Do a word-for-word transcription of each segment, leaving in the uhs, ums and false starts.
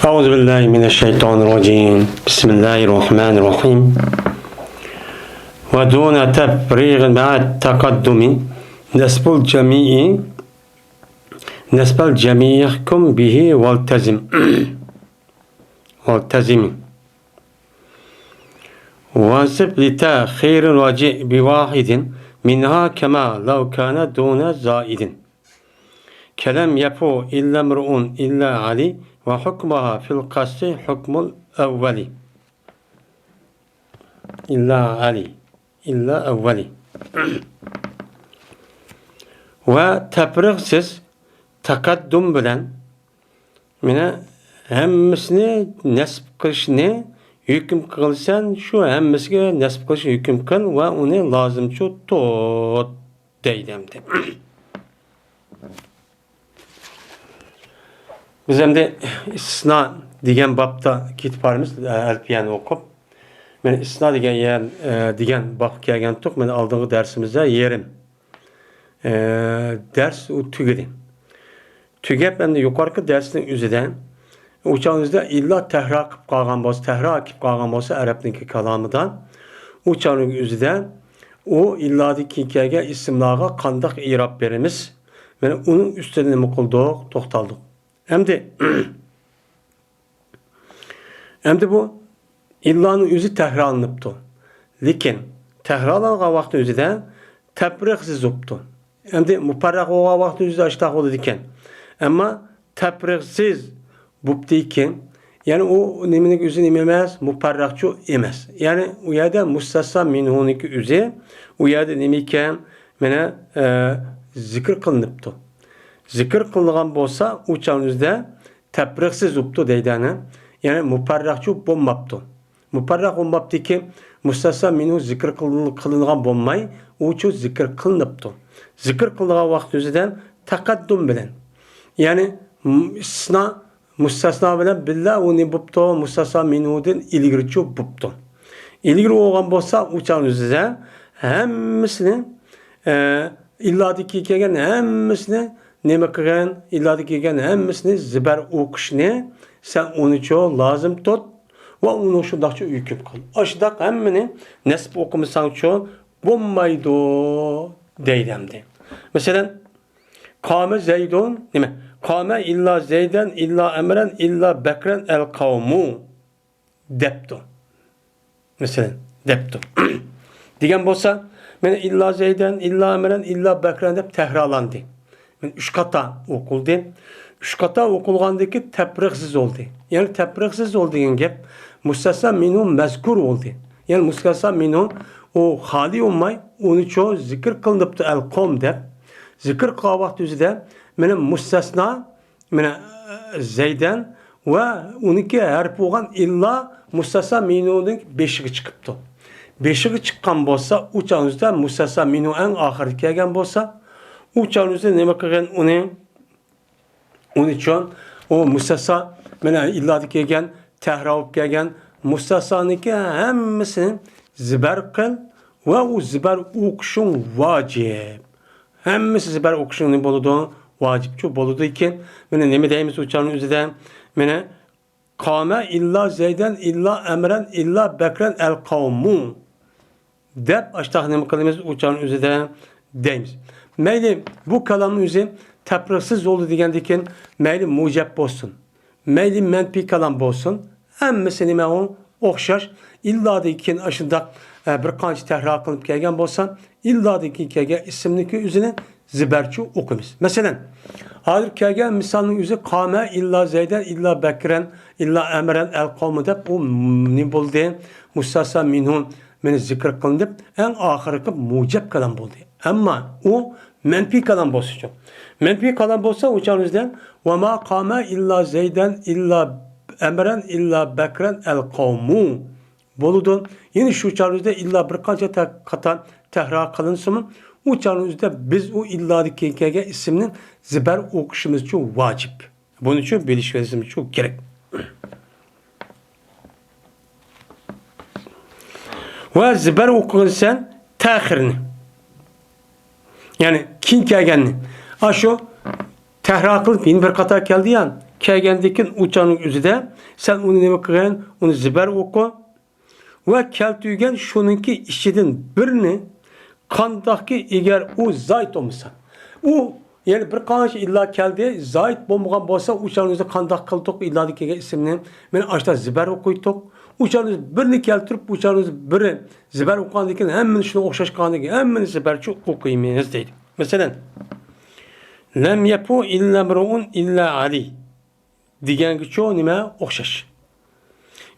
أعوذ بالله من الشيطان الرجيم. بسم الله الرحمن الرحيم. ودون تفريغ مع التقدم نصب الجميع، نصب الجميع احكم به والتزم. والتزم. وانصب لتأخير وجئ بواحد منها كما لو كان دون زائد. كلم يفو إلا امرؤ إلا علي، وحكمها في القصد حكم الأول. إلا علي، إلا أولي. ۋە تەپرىقسىز تەقەددۇم بىلەن، مانا، ھەممىسىنى نەسب قىلىشنى ھۆكۈم قىلسەن، شۇ ھەممىسىگە نەسب قىلىشنى ھۆكۈم قىل ۋە ئۇنى لازىمچۇ تۇت، دەيدۇ ئەمدى. بىز ئەمدى ئىستىسنا دېگەن بابتا كېتىپ بارىمىز، ئەلپىيەنى ئوقۇپ. مانا ئىستىسنا دېگەن يەر، ئە، دېگەن بابقا كەلگەنتۇق. مانا ئالدىنقى دەرسىمىزدە يېرىم، ئە، دەرس ئۇ تۈگىدى. تۈگەپ ئەمدى يۇقىرىقى دەرسنىڭ ئۆزىدە، ئۇ چاغنىڭ ئۆزىدە ئىللا تەھرا قىلىپ قالغان بولسا، تەھرا كېلىپ قالغان بولسا ئەرەبنىڭكى كالامىدا، ئۇ چاغنىڭ ئۆزىدە ئۇ ئىللادىن كېيىن كەلگەن ئىسىملارغا قانداق ئىراب بېرىمىز؟ مانا ئۇنىڭ ئۈستىدە نېمە قىلدۇق؟ توختالدۇق. ئەمدى، ئەمدى بۇ ئىللانىڭ ئۆزى تەھرارلىنىپتۇ. لېكىن تەھرارلانغان ۋاقىتنىڭ ئۆزىدە تەپرىقسىز بوپتۇ. ئەمدى مۇپەررەق بولغان ۋاقىتنىڭ ئۆزىدە ئاشتاق بولىدىكەن. ئەمما تەپرىقسىز بوپتىكەن. يەنى ئۇ نېمىنىڭ ئۆزى نېمە ئەمەس؟ مۇپەررەقچۇ ئەمەس. يەنى ئۇ يەردە مۇستەسنا مىنھۇنىڭكى ئۆزى، ئۇ يەردە نېمە ئىكەن؟ مانا، ئە، زىكىر قىلىنىپتۇ. زىكىر قىلىنغان بولسا، ئۇ چاغنىڭ ئۆزىدە تەپرىقسىز بوپتۇ دەيدۇ ئەنە. يەنى مۇپەررەقچۇ بولماپتۇ. مۇپەررەق بولماپتىكى، مۇستەسنا مىنھۇ زىكىر قىلىن-، قىلىنغان بولماي، ئۇچۇ زىكىر قىلىنىپتۇ. زىكىر قىلىنغان ۋاقىت ئۆزىدە تەقەددۇم بىلەن. يەنى، م-، ئىستىسنا، مۇستەسنا بىلەن بىللە ئۇ نېمە بوپتۇ؟ مۇستەسنا مىنھۇدىن ئىلگىرىچۇ بوپتۇ. ئىلگىرى بولغان بولسا، ئۇ چاغنىڭ ئۆزىدە ھەممىسىنى، ئە، ئىللادىن كېيىن كەلگەن ھەممىسىنى نېمە قىلغىن؟ ئىللادىن كېلگەن ھەممىسىنى زىبەر ئوقۇشنى سەن ئۇنىچۇ لازىم تۇت ۋە ئۇنى شۇنداقچۇ ھۆكۈم قىل. ئاشۇنداق ھەممىنى نەسب ئوقۇمىساڭچۇ بولمايدۇ دەيدۇ ئەمدى. مەسىلەن، قامە زەيدۇن، نېمە؟ قامە ئىللا زەيدەن، ئىللا ئەمرەن، ئىللا بەكرەن ئەل قەۋمۇ. دەپتۇ. مەسىلەن، دەپتۇ. دېگەن بولسا، مانا ئىللا زەيدەن، ئىللا ئەمرەن، ئىللا بەكرەن دەپ تەھرالاندى. مانا ئۈچ قاتا ئوقۇلدى. ئۈچ قاتا ئوقۇلغاندىكى تەپرىقسىز بولدى. يەنى تەپرىقسىز بولدى دېگەن گەپ، مۇستەسنا مىنھۇ مەزكۇر بولدى. يەنى مۇستەسنا مىنھۇ ئۇ خالىي بولماي، ئۇنىچۇ زىكىر قىلىنىپتۇ ئەل قوم دەپ. زىكىر قىلغان ۋاقىت ئۆزىدە مانا مۇستەسنا مانا، زەيدەن ۋە ئۇنىڭكى ھەرپى بولغان ئىللا مۇستەسنا مىنھۇنىڭ بېشىغا چىقىپتۇ. بېشىغا چىققان بولسا، ئۇ چاغنىڭ ئۆزىدە مۇستەسنا مىنھۇ ئەڭ ئاخىرىدا كەلگەن بولسا، ئۇ چاغنىڭ ئۆزىدە نېمە قىلغان ئۇنى؟ ئۇنى چۈشۈن، ئۇ مۇستەسنا، مانا ئىللادا كەلگەن، تەھرا بولۇپ كەلگەن مۇستەسنانىڭكى ھەممىسىنى زىبەر قىل ۋە ئۇ زىبەر ئوقۇشۇڭ ۋاجىپ. ھەممىسى زىبەر ئوقۇشۇڭ نېمە بولىدۇ؟ ۋاجىپچۇ بولىدۇ ئىكەن. مانا نېمە دەيمىز ئۇ چاغنىڭ ئۆزىدە؟ مانا، قامە ئىللا زەيدەن ئىللا ئەمرەن ئىللا بەكرەن ئەل قەۋمۇ دەپ، ئاشتاق نېمە قىلىمىز؟ ئۇ چاغنىڭ ئۆزىدە دەيمىز. مەيلى، بۇ كالامنىڭ ئۆزى تەپرىقسىز بولدى دېگەندىكىن، مەيلى مۇجەپ بولسۇن، مەيلى مەنپىي كالام بولسۇن، ھەممىسى نېمە ئۇ؟ ئوخشاش. ئىللادىن كېيىن ئاشۇنداق، ئە، بىر قانچە تەھرا قىلىنىپ كەلگەن بولسا، ئىللادىن كېيىن كەلگەن ئىسىمنىڭكى ئۆزىنى زىبەرچۇ ئوقۇيمىز. مەسىلەن، ھازىر كەلگەن مىسالنىڭ ئۆزى قامە ئىللا زەيدەن ئىللا بەكرەن ئىللا ئەمرەن ئەل قەۋمۇ دەپ، ئۇ نېمە بولدى؟ مۇستەسنا مىنھۇ مانا زىكىر قىلىنىپ، ئەڭ ئاخىرقى مۇجەپ كالام بولدى. ئەمما ئۇ مەنپىي كالام بولسىچۇ؟ مەنپىي كالام بولسا، ئۇ چاغنىڭ ئۆزىدە، ۋە ما قامە ئىللا زەيدەن ئىللا ئەمرەن ئىللا بەكرەن ئەل قەۋمۇ بولىدۇ. يەنى شۇ چاغنىڭ ئۆزىدە ئىللا بىر قانچە تە-، قاتا تەھرا قىلىنسىمۇ، ئۇ چاغنىڭ ئۆزىدە بىز ئۇ ئىللادىن كېيىن كەلگەن ئىسىمنى زىبەر ئوقۇشىمىزچۇ ۋاجىپ. بۇنى چۈشۈن بىلىشىمىزچۇ كېرەك. ۋە زىبەر ئوقۇغىن سەن تەخىرنى. يەنى كېيىن كەلگەننى. ئاشۇ تەھرا قىلىپ يەنە بىر قاتار كەلدى يا. كەلگەندىكىن ئۇ چاغنىڭ ئۆزىدە سەن ئۇنى نېمە قىلغىن؟ ئۇنى زىبەر ئوقۇ. ۋە كەلتۈرگەن شۇنىڭكى ئىچىدىن بىرنى، قانداقكى ئەگەر ئۇ زايىت بولمىسا. ئۇ، يەنى بىر قانچە ئىللا كەلدى، زايىت بولمىغان بولسا، ئۇ چاغنىڭ ئۆزىدە قانداق قىلدۇق؟ ئىللادىن كەلگەن ئىسىمنى مانا ئاشتا زىبەر ئوقۇيتتۇق. ئۇ چاغنىڭ ئۆزىدە بىرنى كەلتۈرۈپ، ئۇ چاغنىڭ ئۆزىدە بىرى زىبەر ئوقۇغاندىن كېيىن، ھەممىنى شۇنىڭغا ئوخشاش قىلغاندىن كېيىن، ھەممىنى زىبەرچە ئوقۇيمىز دەيدۇ. مەسىلەن، لەم يەپۇ ئىللا ئىمرۇئۇن ئىللا ئەلى دېگەنگىچۇ نېمە ئوخشاش.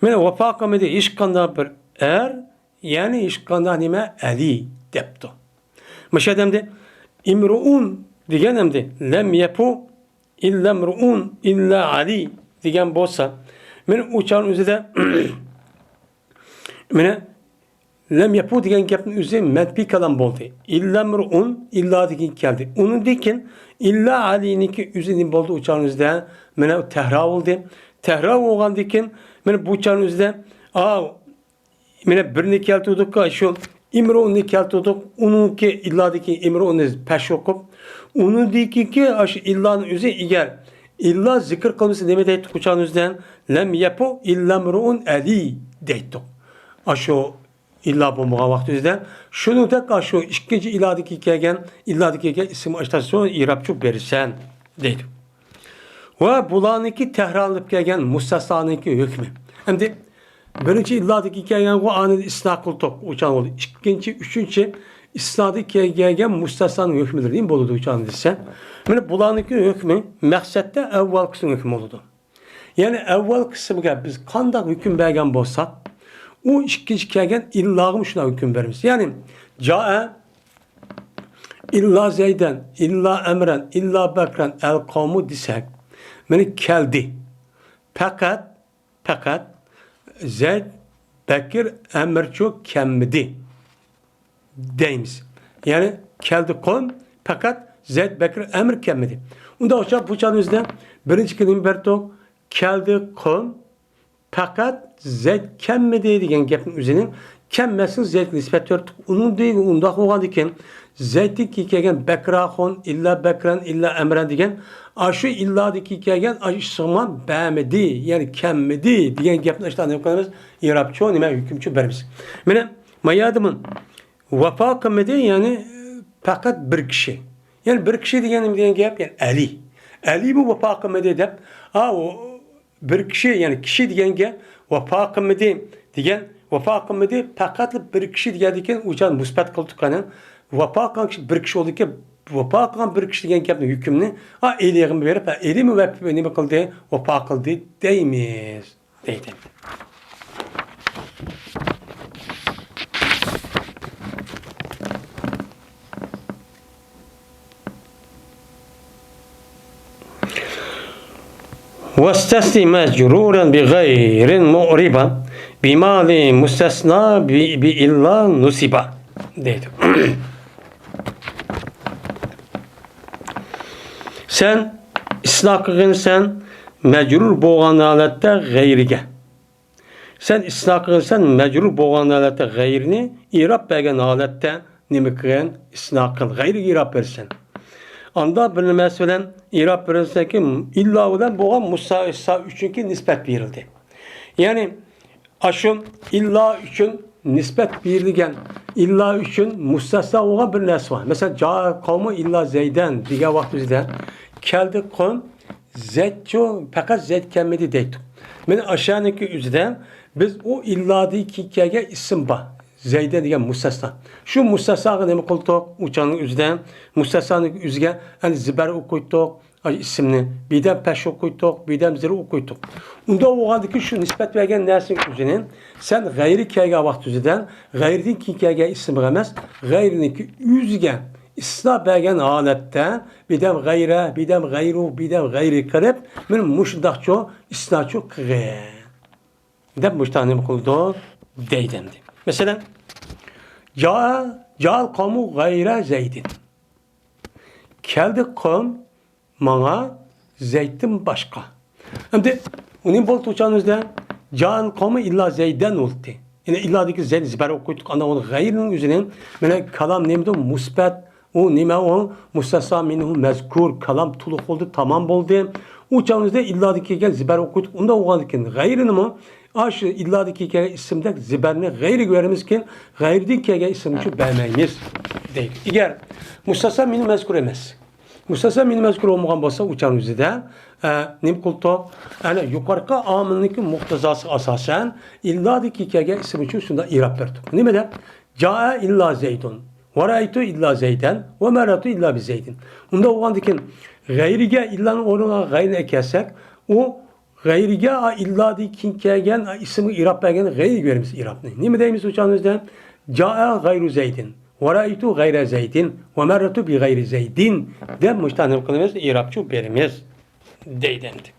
مانا ۋاپا قىلمىدى ھېچقانداق بىر ئەر، يەنى ھېچقانداق نېمە ئەلى دەپتۇ. مۇشۇ يەردە ئەمدى ئىمرۇئۇن دېگەن ئەمدى لەم يەپۇ ئىللا ئىمرۇئۇن ئىللا ئەلى دېگەن بولسا، مانا ئۇ چاغنىڭ ئۆزىدە مانا لەم يەپۇ دېگەن گەپنىڭ ئۆزى مەنپىي كالام بولدى. ئىللا ئىمرۇئۇن، ئىللا دېگەن كەلدى. ئۇنىڭدىن كېيىن ئىللا ئەلىنىڭكى ئۆزى نېمە بولدى ئۇ چاغنىڭ ئۆزىدە؟ مانا تەھرا بولدى. تەھرا بولغاندىن كېيىن مانا بۇ چاغنىڭ ئۆزىدە، ئا، مانا بىرنى كەلتۈردۇق، شۇ ئىمرۇئۇننى كەلتۈردۇق. ئۇنىڭكى ئىللادىن كېيىن ئىمرۇئۇننى پەش ئوقۇپ، ئۇنىڭدىن كېيىنكى ئاشۇ ئىللانىڭ ئۆزى ئەگەر ئىللا زىكىر قىلمىسا نېمە دەيتتۇق ئۇ چاغنىڭ ئۆزىدە؟ لەم يەپۇ ئىللا ئىمرۇئۇن ئەلى دەيتتۇق. ئاشۇ ئىللا بولمىغان ۋاقتىمىزدا شۇنىڭدەك ئاشۇ ئىككىنچى ئىللادىكى كەلگەن، ئىللادىكى كەلگەن ئىسىم ئاشتاسى ئىرابچۇ بېرىسەن دەيدۇ. ۋە بۇلارنىڭكى تەھرارلىنىپ كەلگەن مۇستەسنانىڭكى ھۆكمى. ئەمدى بىرىنچى ئىللادىكى كەلگەنغۇ ئانى ئىسنا قىلدۇق، ئۇچان بولدى. ئىككىنچى، ئۈچىنچى ئىسنادىن كەلگەن مۇستەسنانىڭ ھۆكمىلىرى نېمە بولىدۇ ئۇچان دېسە، مانا بۇلارنىڭكى ھۆكمى مەقسەتتە ئەۋۋالقىسىنىڭ ھۆكمى بولىدۇ. يەنى ئەۋۋال قىسىمغا بىز قانداق ھۆكۈم بەرگەن بولساق، ئۇ ئىككىنچى كەلگەن ئىللاغىمۇ شۇنداق ھۆكۈم بېرىمىز. يەنى جائە ئىللا زەيدەن، ئىللا ئەمرەن، ئىللا بەكرەن، ئەل قەۋمۇ دېسەك، مانا كەلدى. پەقەت، پەقەت زەيد، بەكىر، ئەمرچۇ كەلمىدى. دەيمىز. يەنى كەلدى قوم، پەقەت زەيد، بەكىر، ئەمىر كەلمىدى. ئۇنداق بولسا بۇ چاغنىڭ ئۆزىدە بىرىنچى كەلىمە بەردۇق. كەلدى قوم، پەقەت زەيد كەلمىدى دېگەن گەپنىڭ ئۆزىنى كەلمەسلىك زەيدكە نىسبەت بەردۇق. ئۇنىڭدىن ئۇنداق بولغاندىكىن زەيدتىن كېيىن كەلگەن بەكراخۇن، ئىللا بەكرەن، ئىللا ئەمرەن دېگەن ئاشۇ ئىللادىن كېيىن كەلگەن ئاشۇ ئىسىمغا بەرمىدى، يەنى كەلمىدى دېگەن گەپنى ئاشۇنداق نېمە قىلىمىز؟ ئىرابچۇ نېمە ھۆكۈمچۇ بېرىمىز. مانا ما يەردىمۇ ۋاپا قىلمىدى، يەنى پەقەت بىر كىشى. يەنى بىر كىشى دېگەن نېمە دېگەن گەپ؟ يەنى ئەلى. ئەلىمۇ ۋاپا قىلمىدى دەپ، ئا، ئۇ بىر كىشى، يەنى كىشى دېگەنگە ۋاپا قىلمىدى دېگەن، ۋاپا قىلمىدى، پەقەتلا بىر كىشى دېگەندىكىن ئۇ چاغ مۇسبەت قىلدۇق قېنى. ۋاپا قىلغان كىشى بىر كىشى بولدىكەن، ۋاپا قىلغان بىر كىشى دېگەن گەپنىڭ ھۆكمىنى، ئا، ئەلىغىمۇ بېرىپ، ئا، ئەلىمۇ ۋەپ-، نېمە قىلدى؟ ۋاپا قىلدى دەيمىز. دەيدۇ. واستثن مجرورا بغير معربا بما للمستثنى ب-، بإلا نصبا دەيدۇ. سەن ئىسنا قىلغىنسەن مەجرۇر بولغان ھالەتتە غەيرىگە. سەن ئىسنا قىلغىنسەن مەجرۇر بولغان ھالەتتە غەيرىنى، ئىراب بەرگەن ھالەتتە نېمە قىلغىن؟ ئىسنا قىل، غەيرىگە ئىراب بېرىسەن. ئاندا بىر نېمىسى بىلەن ئىراب بېرىلسەكى، ئىللا بىلەن بولغان مۇستەسنا ئۈچۈنكى نىسبەت بېرىلدى. يەنى ئاشۇ ئىللا ئۈچۈن نىسبەت بېرىلگەن، ئىللا ئۈچۈن مۇستەسنا بولغان بىر نەرسە بار. مەسىلەن، جائەل قەۋمۇ ئىللا زەيدەن دېگەن ۋاقتىمىزدا كەلدى قوم، زەيدچۇ، پەقەت زەيد كەلمىدى دەيتتۇق. مانا ئاشۇنىڭكى ئۆزىدە بىز ئۇ ئىللادىن كېيىن كەلگەن ئىسىم بار. زەيدەن دېگەن مۇستەسنا. شۇ مۇستەسناغا نېمە قىلدۇق؟ ئۇ چاغنىڭ ئۆزىدە مۇستەسنانىڭ ئۆزىگە ئەنە زىبەر ئوقۇيتتۇق، ئاي، ئىسىمنى. بىردەم پەش ئوقۇيتتۇق، بىردەم زىر ئوقۇيتتۇق. ئۇنداق بولغاندىكىن شۇ نىسبەت بەرگەن نەرسىنىڭ ئۆزىنى سەن غەيرى كەلگەن ۋاقىت ئۆزىدە غەيرىدىن كېيىن كەلگەن ئىسىمغا ئەمەس، غەيرىنىڭكى ئۆزىگە ئىسنا بەرگەن ھالەتتە بىردەم غەيرە، بىردەم غەيرۇ، بىردەم غەيرى قىلىپ، مانا مۇشۇنداقچۇ ئىسناچۇ قىلغىن دەپ مۇشۇنداق نېمە قىلىدۇ دەيدۇ ئەمدى. مەسىلەن، جا، جائەل قەۋمۇ غەيرە زەيدىن. كەلدى قوم ماڭا زەيدتىن باشقا. ئەمدى ئۇنى بولدى ئۇچانىمىزدا جائەل قەۋمۇ ئىللا زەيدەن بولدى. يەنى ئىللادىكى زەيد زىبەر ئوقۇيتتۇق، ئاندىن ئۇنى غەيرىنىڭ ئۆزىنى، مانا كالام نېمىدۇ؟ مۇسبەت. ئۇ نېمە ئۇ؟ مۇستەسنا مىنھۇ مەزكۇر. كالام تولۇق بولدى، تامام بولدى. ئۇ چاغنىڭدا ئىللادىن كېيىن كەلگەن زىبەر ئوقۇيدۇق. ئۇنداق بولغاندىكىن غەيرىنىمۇ ئاشۇ ئىللادىن كېيىن كەلگەن ئىسىمدەك زىبەرنى غەيرىگە بېرىمىزكىن، غەيرىدىن كەلگەن ئىسىمنى شۇ بەرمەيمىز دەيدۇ. ئەگەر مۇستەسنا مىنەل مەزكۇر ئەمەس، مۇستەسنا مىنەل مەزكۇر بولمىغان بولسا، ئۇ چاغنىڭ ئۆزىدە، ئە، نېمە قىلدۇق؟ ئەنە يۇقىرىقى ئامىلنىڭكى مۇقتىزاسىغا ئاساسەن، ئىللادىن كېيىن كەلگەن ئىسىم ئۈچۈن شۇنداق ئىراب بەردۇق. نېمە دەپ؟ جائە ئىللا زەيدۇن، ۋەرەئەيتۇ ئىللا زەيدەن، ۋەمەررەتۇ ئىللا بىزەيدىن. ئۇنداق بولغاندىكىن، غەيرىگە ئىللانىڭ ئورنىغا غەيرىنى ئەكەلسەك، ئۇ غەيرىگە ئىللادىن كېيىن كەلگەن ئىسىمغا ئىراب بەرگەن غەيرىگە بېرىمىز ئىرابنى. نېمە دەيمىز ئۇ چاغنىڭ ئۆزىدە؟ جائە غەيرۇ زەيدىن، ۋەرەئەيتۇ غەيرە زەيدىن، ۋەمەررەتۇ بىغەيرى زەيدىن دەپ مۇشۇنداق نېمە قىلىمىز؟ ئىرابچۇ بېرىمىز دەيدۇ ئەمدى.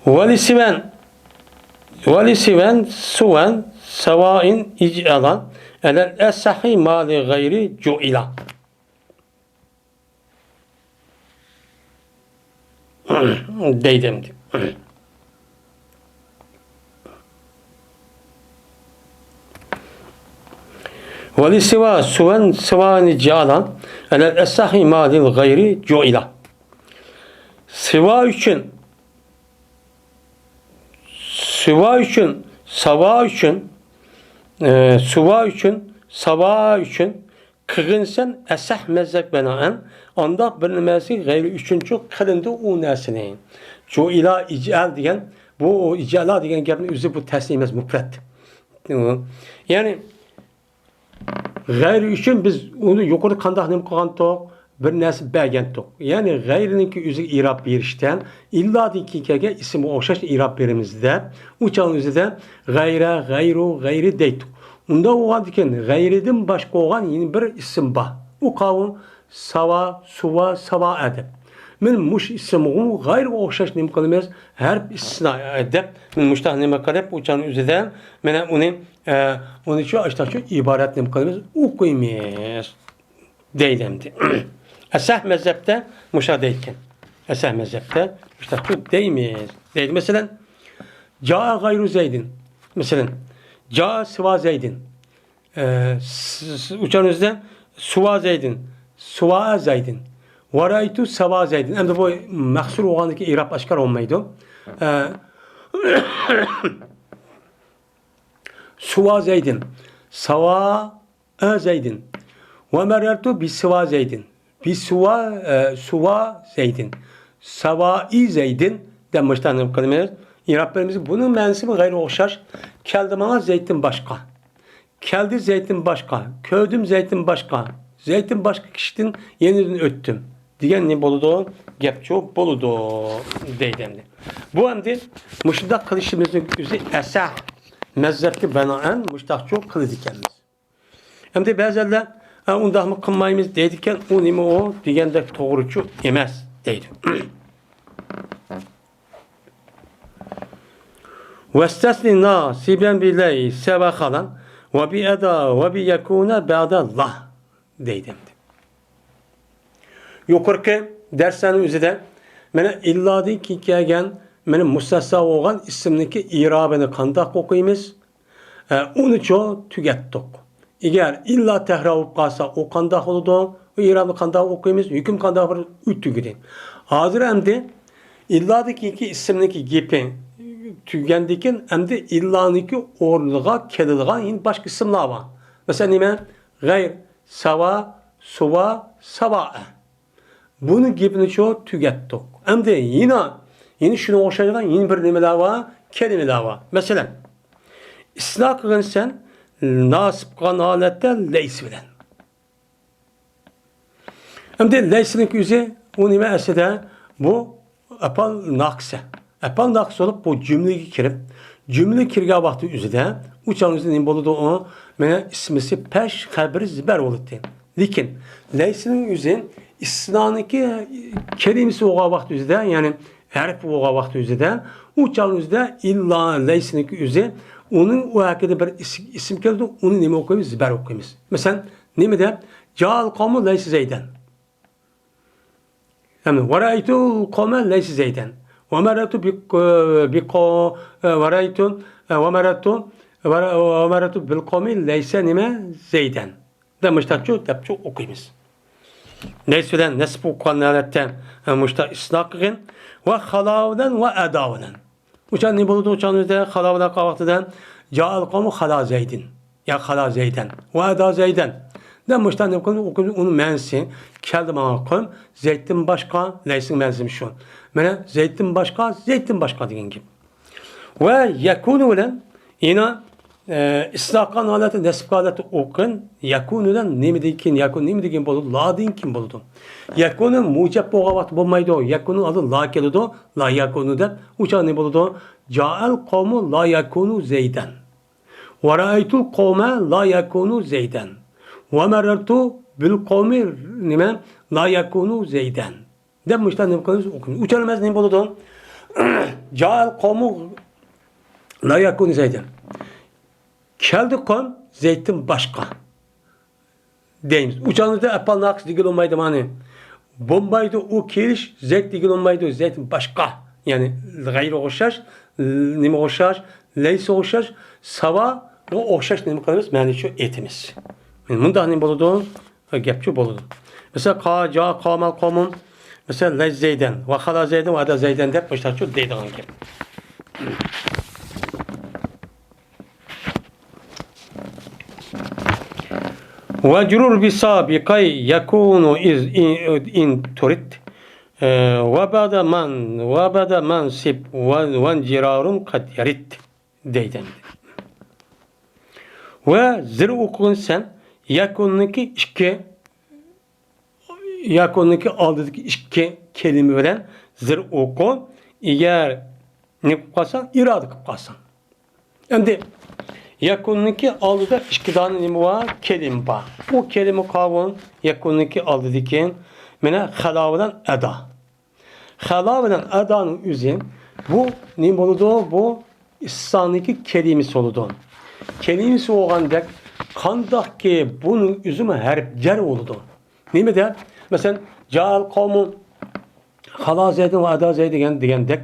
ۋەلىسىۋەن، ۋەلىسىۋەن، سۇۋەن، سەۋائىن، ئىجئەلان، ئەلەل ئەسەھى مالى غەيرى جۇئىلا. دەيدۇ ئەمدى. ۋەلىسىۋا سۇۋەن سىۋانى جالان، ئەلەل ئەسەھى مالى غەيرى جۇئىلا. سىۋا ئۈچۈن، سىۋا ئۈچۈن، ساۋا ئۈچۈن، ئە، سۇۋا ئۈچۈن، ساۋا ئۈچۈن قىلغىنسەن ئەسەھ مەزھەپ بىنائەن، ئانداق بىر نېمەسى غەيرى ئۈچۈنچۇ قىلىندى ئۇ نەرسىنى. جۇئىلا ئىجئەل دېگەن، بۇ ئىجئەلا دېگەن گەپنىڭ ئۆزى بۇ تەسنىيە ئەمەس، مۇپرەت. يەنى غەيرى ئۈچۈن بىز ئۇنى يۇقىرىدا قانداق نېمە قىلغانتۇق؟ بىر نەرسە بەرگەنتۇق. يەنى غەيرىنىڭكى ئۆزىگە ئىراب بېرىشتە ئىللادىن كېيىن كەلگەن ئىسىمغا ئوخشاش ئىراب بېرىمىز دەپ، ئۇ چاغنىڭ ئۆزىدە غەيرە، غەيرۇ، غەيرى دەيتتۇق. ئۇنداق بولغاندىكىن غەيرىدىن باشقا بولغان يەنە بىر ئىسىم بار. ئۇ قاۋۇل ساۋا، سۇۋا، ساۋائە دەپ. مەن مۇشۇ ئىسىمغىمۇ غەيرىگە ئوخشاش نېمە قىلىمىز؟ ھەرپ ئىستىسنا دەپ، مەن مۇشتاق نېمە قىلىپ، ئۇ چاغنىڭ ئۆزىدە مانا ئۇنى، ئە، ئۇنى شۇ ئاشتاقچۇ ئىبارەت نېمە قىلىمىز؟ ئوقۇيمىز. دەيدۇ ئەمدى. ئەسەھ مەزھەپتە مۇشۇنداق دەيدىكەن. ئەسەھ مەزھەپتە مۇشۇنداق دەيمىز. دەيدۇ، مەسىلەن، جائە غەيرۇ زەيدىن. مەسىلەن، جائە سىۋا زەيدىن. ئە، س-، س-، ئۇچان ئۆزىدە سۇۋا زەيدىن. سۇۋا زەيدىن. ۋەرەيتۇ سەۋا زەيدىن. ئەمدى بۇ مەھسۇر بولغاندىكى ئىراب ئاشكارا بولمايدۇ. ئە، سۇۋا زەيدىن. ساۋا ئە زەيدىن. ۋە مەررەرتۇ بىسىۋا زەيدىن. بىسىۋا، ئە، سۇۋا زەيدىن. ساۋائى زەيدىن دەپ مۇشۇنداق نېمە قىلىمىز؟ ئىراب بېرىمىز. بۇنىڭ مەنىسى غەيرىي ئوخشاش. كەلدى ماڭا زەيدتىن باشقا. كەلدى زەيدتىن باشقا. كۆردۈم زەيدتىن باشقا. زەيدتىن باشقا كىشىدىن يېنىدىن ئۆتتۈم. دېگەن نېمە بولىدۇ؟ گەپچۇ بولىدۇ دەيدۇ ئەمدى. بۇ ئەمدى مۇشۇنداق قىلىشىمىزنىڭ ئۆزى ئەسەھ مەزھەپكە بىنائەن مۇشۇنداقچۇ قىلىدىكەنمىز. ئەمدى بەزەنلەر، «ئە، ئۇنداقمۇ قىلمايمىز» دەيدىكەن، ئۇ نېمە ئۇ دېگەندەك توغرىچۇ ئەمەس دەيدۇ. ۋەستەسنى ناسىبەن بىلەيسە ۋە خالان ۋە بىئەدا ۋە بىيەكۇنە بەدە لا دەيدۇ ئەمدى. يۇقىرىقى دەرسلەرنىڭ ئۆزىدە مانا ئىللادىن كېيىن كەلگەن، مانا مۇستەسنا بولغان ئىسىمنىڭكى ئىرابىنى قانداق ئوقۇيمىز؟ ئە، ئۇنىچۇ تۈگەتتۇق. ئەگەر ئىللا تەكرار بولۇپ قالسا، ئۇ قانداق بولىدۇ؟ ئۇ ئىرابنى قانداق ئوقۇيمىز؟ ھۆكۈم قانداق بولىدۇ؟ ئۇ تۈگىدى. ھازىر ئەمدى ئىللادىن كېيىنكى ئىسىمنىڭكى گېپى تۈگىگەندىن كېيىن، ئەمدى ئىللانىڭكى ئورنىغا كېلىدىغان يەنە باشقا ئىسىملار بار. مەسىلەن، نېمە؟ غەير، ساۋا، سۇۋا، ساۋائە. بۇنىڭ گېپىنىچۇ تۈگەتتۇق. ئەمدى يەنە، يەنە شۇنىڭغا ئوخشايدىغان يەنە بىر نېمىلەر بار؟ كەلىمىلەر بار. مەسىلەن، ئىستىسنا قىلغىنىسەن ناسىب قىلغان ھالەتتە لەيس بىلەن. ئەمدى لەيسنىڭ ئۆزى ئۇ نېمە ئەسلىدە؟ بۇ ئەپئال ناقىسە. ئەپئال ناقىس بولۇپ، بۇ جۈملىگە كىرىپ، جۈملە كىرگەن ۋاقتى ئۆزىدە، ئۇ چاغنىڭ ئۆزىدە نېمە بولىدۇ ئۇ؟ مانا ئىسمىسى پەش خەبىرى زىبەر بولىدۇ. لېكىن لەيسنىڭ ئۆزى ئىستىسنانىڭكى كەلىمىسى بولغان ۋاقتى ئۆزىدە، يەنى ھەرپ بولغان ۋاقتى ئۆزىدە، ئۇ چاغنىڭ ئۆزىدە ئىللا لەيسنىڭكى ئۆزى، ئۇنىڭ ئۇ ھەققىدە بىر ئىس-، ئىسىم كېلىدۇ، ئۇنى نېمە ئوقۇيمىز؟ زىبەر ئوقۇيمىز. مەسىلەن، نېمە دەپ؟ جائەل قەۋمۇ لەيسە زەيدەن. يەنى، ۋەرەئەيتۇل قەۋمە لەيسە زەيدەن. ۋەمەررەتۇ بىق-، بىق-، ۋەرەئەيتۇ، ۋەمەررەتۇ ۋە مەرەرتۇ بىل قەۋمى لەيسە نېمە زەيدەن. دە مۇشتاقچۇ دەپچۇ ئوقۇيمىز. لەيس بىلەن نەسب ئوقۇغان ھالەتتە، ئە، مۇشتاق ئىسنا قىلغىن. ۋە خالا بىلەن ۋە ئەدا بىلەن. ئۇچان نېمە بولىدۇ؟ ئۇچان ئۆزىدە خالا بىلەن قالغان ۋاقتىدا جائەل قەۋمۇ خالا زەيدىن. يا خالا زەيدەن. ۋە ئەدا زەيدەن. دە مۇشتاق نېمە قىلىمىز؟ ئوقۇيمىز. ئۇنىڭ مەنىسى كەلدى ماڭا قوم. زەيدتىن باشقا، لەيسنىڭ مەنىسىمۇ شۇ. مانا زەيدتىن باشقا، زەيدتىن باشقا دېگەن گەپ. ۋە يەكۇنۇ بىلەن يەنە، ئە، ئىسنا قىلغان ھالەتتە، نەسب ھالەتتە ئوقۇغىن. يەكۇنۇدىن نېمىدىن كېيىن، يەكۇن نېمىدىن كېيىن بولىدۇ؟ لادىن كېيىن بولىدۇ. يەكۇنۇ مۇجەپ بولغان ۋاقىت بولمايدۇ. يەكۇنۇ ئالدىدا لا كېلىدۇ. لا يەكۇنۇ دەپ. ئۇ چاغ نېمە بولىدۇ؟ جائەل قەۋمۇ لا يەكۇنۇ زەيدەن. ۋە رەئەيتۇل قەۋمە لا يەكۇنۇ زەيدەن. ۋە مەرەرتۇ بىل قەۋمى نېمە؟ لا يەكۇنۇ زەيدەن. دەپ مۇشۇنداق نېمە قىلىمىز؟ ئوقۇيمىز. ئۇچان ئەمەس نېمە بولىدۇ؟ جائەل قەۋمۇ لا يەكۇنۇ زەيدەن. كەلدى قوم زەيدتىن باشقا دەيمىز. ئۇچانىمىزدا ئەپئال ناقىس دېگىلى بولمايدۇ مانا. بولمايدۇ ئۇ كېلىش، زەيد دېگىلى بولمايدۇ، زەيدتىن باشقا. يەنى غەيرىگە ئوخشاش، نېمىگە ئوخشاش، لەيسىگە ئوخشاش، ساۋاغا ئوخشاش نېمە قىلىمىز؟ مەنىسى شۇ ئېيتىمىز. مۇنداق نېمە بولىدۇ؟ گەپچۇ بولىدۇ. مەسىلەن، قا، جا، قامەل، قومۇن. مەسىلەن، لەيس زەيدەن، ۋە خالا زەيدەن، ۋە ئەدا زەيدەن دەپ مۇشۇنداقچۇ دەيدىغان گەپ. ۋە جۇرۇر بىسابىقەي يەكۇنۇ ئىز ئىن، ئىن تۇرىد. ۋە بەدە مەن، ۋە بەدە مەن سىب، ۋە، ۋەنجىرارۇن قەد يەرىد. دەيدۇ ئەمدى. ۋە زىر ئوقۇغىن سەن يەكۇننىڭكى ئىككى، يەكۇننىڭكى ئالدىدىكى ئىككى كەلىمە بىلەن زىر ئوقۇ. ئەگەر نېمە قىلىپ قالساڭ، ئىرادە قىلىپ قالساڭ. ئەمدى يەكۇننىڭكى ئالدىدا ئىككى دانە نېمە بار؟ كەلىمە بار. ئۇ كەلىمە قاۋۇن يەكۇننىڭكى ئالدىدىكى مانا خالا بىلەن ئەدا. خالا بىلەن ئەدانىڭ ئۆزى بۇ نېمە بولىدۇ؟ بۇ ئىستىسنانىڭكى كەلىمىسى بولىدۇ. كەلىمىسى بولغاندەك، قانداقكى بۇنىڭ ئۆزىمۇ ھەرپ جەر بولىدۇ. نېمە دەپ؟ مەسىلەن، جائەل قەۋمۇ خالا زەيدىن ۋە ئەدا زەيدىن دېگەن، دېگەندەك،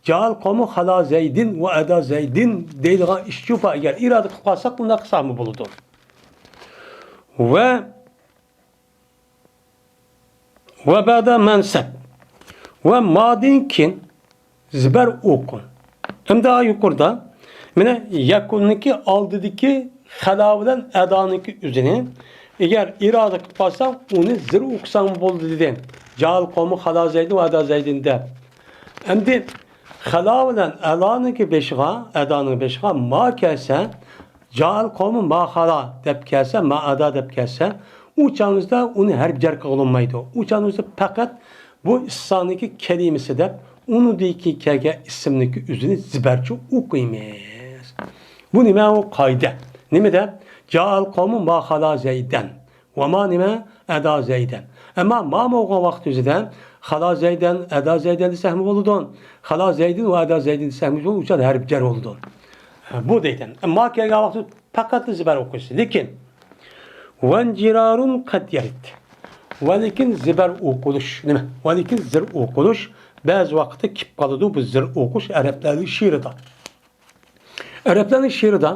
جائەل قەۋمۇ خالا زەيدىن ۋە ئەدا زەيدىن دەيدىغان ئىش يوق. ئەگەر ئىرادە قىلىپ قالساق، بۇنداق قىلساقمۇ بولىدۇ. ۋە ۋە بەدە مەنسەب. ۋە مادىن كېيىن زىبەر ئوقۇ. ئەمدى يۇقىرىدا مانا يەكۇننىڭكى ئالدىدىكى خالا بىلەن ئەدانىڭكى ئۆزىنى ئەگەر ئىرادە قىلىپ قالساڭ، ئۇنى زىر ئوقۇساڭ بولدى دېدى. جائەل قەۋمۇ خالا زەيدىن ۋە ئەدا زەيدىن دەپ. ئەمدى خالا بىلەن ئەلانىڭكى بېشىغا، ئەدانىڭ بېشىغا ما كەلسە، جائەل قەۋمۇ ما خالا دەپ كەلسە، ما ئەدا دەپ كەلسە، ئۇ چاغىمىزدا ئۇنى ھەرپ جەر قىلغىلى بولمايدۇ. ئۇ چاغىمىزدا پەقەت بۇ ئىستىسنانىڭكى كەلىمىسى دەپ، ئۇنىڭدىكى كەلگەن ئىسىمنىڭكى ئۆزىنى زىبەرچە ئوقۇيمىز. بۇ نېمە؟ ئۇ قائىدە. نېمە دەپ؟ جائەل قەۋمۇ ما خالا زەيدەن. ۋە ما نېمە؟ ئەدا زەيدەن. ئەمما ما بولغان ۋاقىت ئۆزىدە خالا زەيدەن، ئەدا زەيدەن دېسەكمۇ بولىدۇ. خالا زەيدىن ۋە ئەدا زەيدىن دېسەكمۇ بولىدۇ. ئۇ چاغدا ھەرپ جەر بولىدۇ. بۇ دەيدۇ. ما كەلگەن ۋاقىتتا پەقەتلا زىبەر ئوقۇيسىز. لېكىن، ۋەنجىرارۇن قەد يەرىد. ۋە لېكىن زىبەر ئوقۇلۇش. نېمە؟ ۋە لېكىن زىر ئوقۇلۇش بەزى ۋاقىتتا كېلىپ قالىدۇ. بۇ زىر ئوقۇش ئەرەبلەرنىڭ شېئىرىدا. ئەرەبلەرنىڭ شېئىرىدا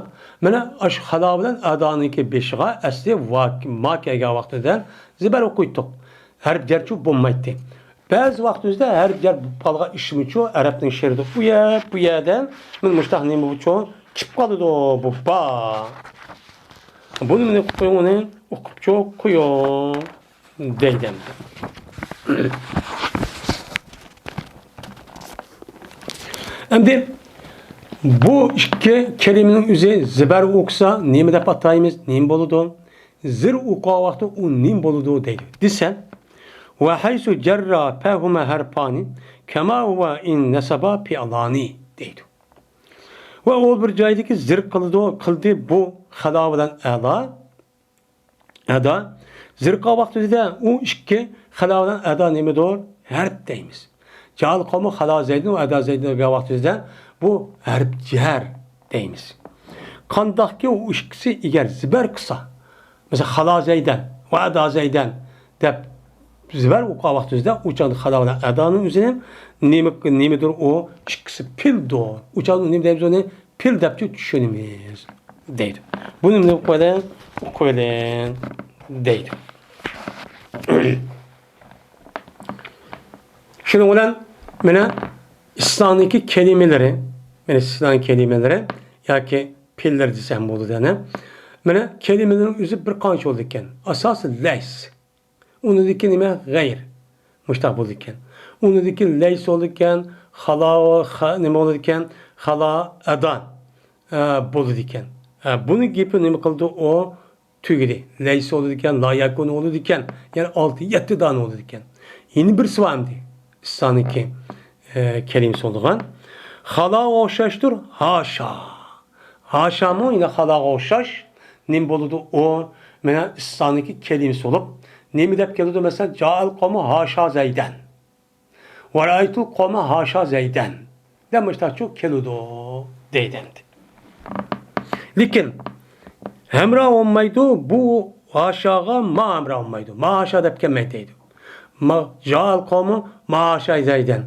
مانا ئاشۇ خالا بىلەن ئەدانىڭكى بېشىغا ئەسلى ۋا، ما كەلگەن ۋاقتىدا زىبەر ئوقۇيتتۇق. ھەرپ جەرچۇ بولمايتتى. بەزى ۋاقتىمىزدا ھەرپ جەر بولۇپ قالغان ئىشمۇچۇ ئەرەبنىڭ شېئىرىدا ئۇ يەر، بۇ يەردە مانا مۇشۇنداق نېمە بۇچۇ كېلىپ قالىدۇ بۇ با. بۇنى مانا قويۇڭ، ئۇنى ئوقۇپچۇ قويۇڭ. دەيدۇ ئەمدى. ئەمدى بۇ ئىككى كەلىمىنىڭ ئۆزى زىبەر ئوقۇسا نېمە دەپ ئاتايمىز؟ نېمە بولىدۇ؟ زىر ئوقۇغان ۋاقتى ئۇ نېمە بولىدۇ دەيدۇ. دېسە، ۋە ھەيسۇ جەررا پەھۇمە ھەرپانى كەما ھۇۋە ئىن نەسەبا پىئلانى دەيدۇ. ۋە ئۇ بىر جايدىكى زىر قىلىدۇ، قىلدى بۇ خالا بىلەن ئەدا. ئەدا. زىرقا ۋاقتىدا ئۇ ئىككى خالا بىلەن ئەدا نېمىدۇر؟ ھەرپ دەيمىز. جائەل قەۋمۇ خالا زەيدىن ۋە ئەدا زەيدىن دېگەن ۋاقتىدا بۇ ھەرپ جەر دەيمىز. قانداقكى ئۇ ئىككىسى ئەگەر زىبەر قىلسا، مەسىلەن، خالا زەيدەن ۋە ئەدا زەيدەن دەپ زىبەر ئوقۇغان ۋاقتىدا ئۇ چاغدا خالا بىلەن ئەدانىڭ ئۆزىنى نېمە، نېمىدۇر ئۇ ئىككىسى پىلدۇر. ئۇ چاغدا نېمە دەيمىز ئۇنى؟ پىل دەپچۇ چۈشىنىمىز. دەيدۇ. بۇنى نېمە قىلىپ قويدى؟ ئوقۇۋېلىڭ دەيدۇ. شۇنىڭ بىلەن مانا ئىستىئانىنىڭكى كەلىمىلىرى، مانا ئىستىئانىنىڭ كەلىمىلىرى ياكى پېئىللىرى دېسەم بولىدۇ يەنە. مانا كەلىمىلىرىنىڭ ئۆزى بىر قانچە بولىدىكەن. ئاساسى لەيس. ئۇنىڭدىكى نېمە؟ غەير. مۇشتاق بولىدىكەن. ئۇنىڭدىكى لەيس بولىدىكەن، خالا، خا-، نېمە بولىدىكەن؟ خالا ئەدا، ئە، بولىدىكەن. ئە، بۇنى گېپى نېمە قىلدى؟ ئۇ تۈگىدى. لەيس بولىدىكەن، لا يەكۇنۇ بولىدىكەن. يەنى ئالتە، يەتتە دانە بولىدىكەن. يەنە بىرسى بار ئەمدى. ئىستىئانىنىڭكى، ئە، كەلىمىسى بولىدىغان. خالاغا ئوخشاشتۇر، ھاشا. ھاشامۇ يەنە خالاغا ئوخشاش. نېمە بولىدۇ ئۇ؟ مانا ئىستىئانىنىڭكى كەلىمىسى بولۇپ، نېمە دەپ كېلىدۇ؟ مەسىلەن، جائەل قومۇ ھاشا زەيدەن. ۋەرەئەيتۇل قومە ھاشا زەيدەن دەپ مۇشتاقچۇ كېلىدۇ دەيدۇ ئەمدى. لېكىن ھەمراھ بولمايدۇ، بۇ ھاشاغا ما ھەمراھ بولمايدۇ. ما ھاشا دەپ كەلمەيدۇ دەيدۇ. ما، جائەل قومە ما ھاشا زەيدەن.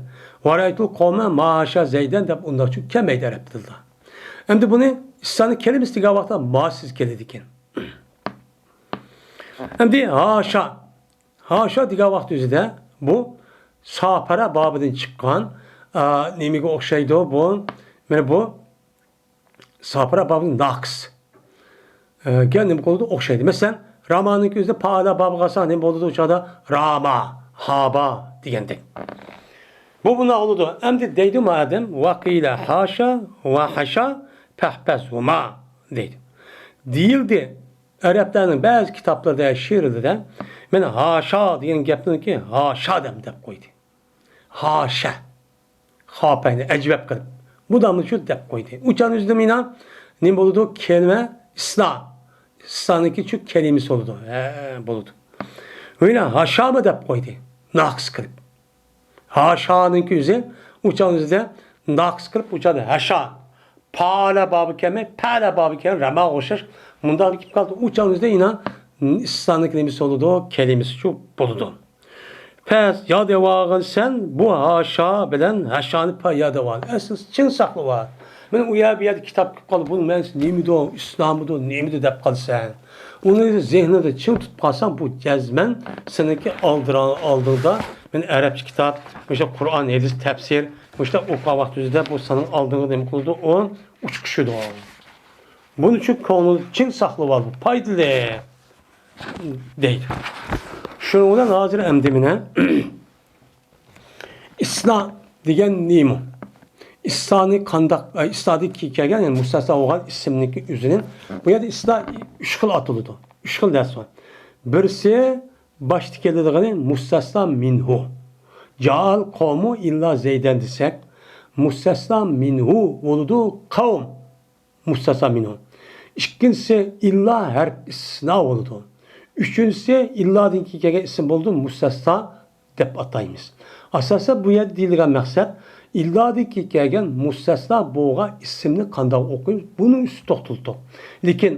ۋەرەئەيتۇل قومە ما ھاشا زەيدەن دەپ ئۇنداقچۇ كەلمەيدۇ ئەرەب تىلىدا. ئەمدى بۇنى ئىستىئانە كەلىمىسى دېگەن ۋاقىتتا ماسىز كېلىدىكەن. ئەمدى ھاشا. ھاشا دېگەن ۋاقىت ئۆزىدە بۇ ساپەرە بابىدىن چىققان، ئا، نېمىگە ئوخشايدۇ بۇ؟ مانا بۇ ساپەرە بابىدىن ناقىس. ئە، گە نېمە قىلىدۇ؟ ئوخشايدۇ. مەسىلەن، رامانىڭكى ئۆزىدە پائالە بابىغا قالسا نېمە بولىدۇ؟ ئۇ چاغدا راما، ھابا دېگەندەك. بۇ بۇنداق بولىدۇ. ئەمدى دەيدۇ مۇئەللىم، ۋەقىلە ھاشا ۋە ھاشا پەھپەزھۇما دەيدۇ. دېيىلدى. ئەرەبلەرنىڭ بەزى كىتابلىرىدا، شېئىرلىرىدا مەن ھاشا دېگەن گەپنىكى ھاشا دەم دەپ قويدى. ھاشا. خاپەينى ئەجۋەب قىلىپ. بۇ دامنى شۇ دەپ قويدى. ئۇچان ئۆزىدە مېنا نېمە بولىدۇ؟ كەلىمە ئىسنا. ئىسنانىڭكى شۇ كەلىمىسى بولىدۇ. ھە، بولىدۇ. ئۆينى ھاشامۇ دەپ قويدى. ناقىس قىلىپ. ھاشانىڭكى ئۆزى، ئۇچان ئۆزىدە ناقىس قىلىپ، ئۇچاندا ھاشا. پالە بابى كەلمەي، پەلە بابى كەلمەي، راماغا ئوخشاش مۇنداق كېلىپ قالدى. ئۇچان ئۆزىدە ئىنا ئىستانىڭ نېمىسى بولىدۇ، كەلىمىسى شۇ بولىدۇ. پەس ياد ئېۋالغىن سەن بۇ ھاشا بىلەن ھاشانى پا ياد ئېۋال. ئەسلى چىڭ ساقلىۋال. مەن ئۇ يەر بۇ يەردە كىتاب كىرىپ قالدى. بۇنىڭ مەنىسى نېمىدۇ، ئىسلامىدۇ، نېمىدۇ دەپ قالىسەن. ئۇنى زېھنىڭدە چىڭ تۇتۇپ قالساڭ، بۇ جەزمەن سېنىڭكى ئالدىرا-، ئالدىڭدا، مەن ئەرەبچە كىتاب، مۇشۇ قۇرئان، ھەدىس، تەپسىر، مۇشۇنداق ئوقۇغان ۋاقتىڭىزدا بۇ سېنىڭ ئالدىڭغا نېمە قىلىدۇ؟ ئۇ ئۇچقۇچىدۇ. بۇنى شۇ كۆڭلۈڭدە چىڭ ساقلىۋال، بۇ پايدىلىق دەيدۇ. شۇنىڭ بىلەن ھازىر ئەمدى مانا ئىسنا دېگەن نېمە؟ ئىسنانى قانداق، ئە، ئىسنادىن كېيىن كەلگەن، يەنى مۇستەسنا بولغان ئىسىمنىڭكى ئۆزىنى. بۇ يەردە ئىسنا ئۈچ خىل ئاتىلىدۇ. ئۈچ خىل نەرسە بار. بىرسى باشتا كېلىدىغىنى مۇستەسنا مىنھۇ. جائەل قومۇ ئىللا زەيدەن دېسەك، مۇستەسنا مىنھۇ بولىدۇ قەۋم. مۇستەسنا مىنھۇ. ئىككىنچىسى ئىللا ھەرپ ئىستىسنا بولىدۇ. ئۈچىنچىسى ئىللادىن كېيىن كەلگەن ئىسىم بولىدۇ، مۇستەسنا دەپ ئاتايمىز. ئاساسەن بۇ يەردە دېيىلگەن مەقسەت ئىللادىن كېيىن كەلگەن مۇستەسنا بولغان ئىسىمنى قانداق ئوقۇيمىز، بۇنىڭ ئۈستىدە توختىلىدۇق. لېكىن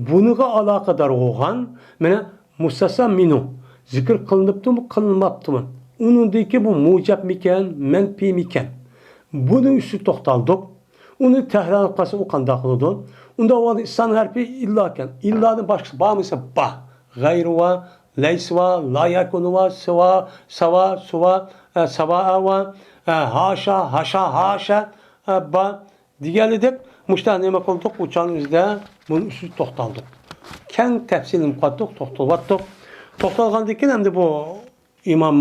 بۇنىڭغا ئالاقىدار بولغان مانا مۇستەسنا مىنھۇ زىكىر قىلىنىپتۇمۇ، قىلىنماپتۇمۇ؟ ئۇنىڭدىكى بۇ مۇجەبمىكەن، مەنپىيمىكەن؟ بۇنىڭ ئۈستىدە توختالدۇق. ئۇنى تەھرىرلەپ قالسا ئۇ قانداق قىلىدۇ؟ ئۇنداق بولغاندا ئىسنانىڭ ھەرپى ئىللاكەن. ئىللادىن باشقىسى بارمىسا بار. غەيرى بار، لەيسى بار، لا يەكۇنى بار، سىۋا، ساۋا، سۇۋا، ئە، ساۋائا بار، ئە، ھاشا، ھاشا، ھاشا، ئە، بار. دېگەنلىدەك مۇشۇنداق نېمە قىلدۇق؟ ئۇچان ئۆزىدە بۇنىڭ ئۈستىدە توختالدۇق. كەڭ تەپسىللىنىپ قاتتۇق، توختىلىۋاتتۇق. توختالغاندىن كېيىن ئەمدى بۇ ئىمام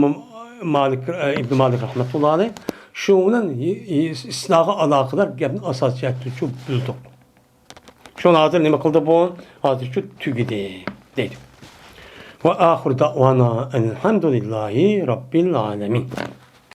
مالىك، ئىبن مالىك رەھمەتۇللا ئەلەيھ شۇ بىلەن ئىسناغا ئالاقىدار گەپنى ئاساسىي جەھەتتىنچۇ بىلدۇق. شۇنى ھازىر نېمە قىلدى بۇ؟ ھازىرچۇ تۈگىدى دەيدۇ. ۋە ئاخىر دەۋانا ئەلھەمدۇلىللاھى رەببىل ئالەمىن.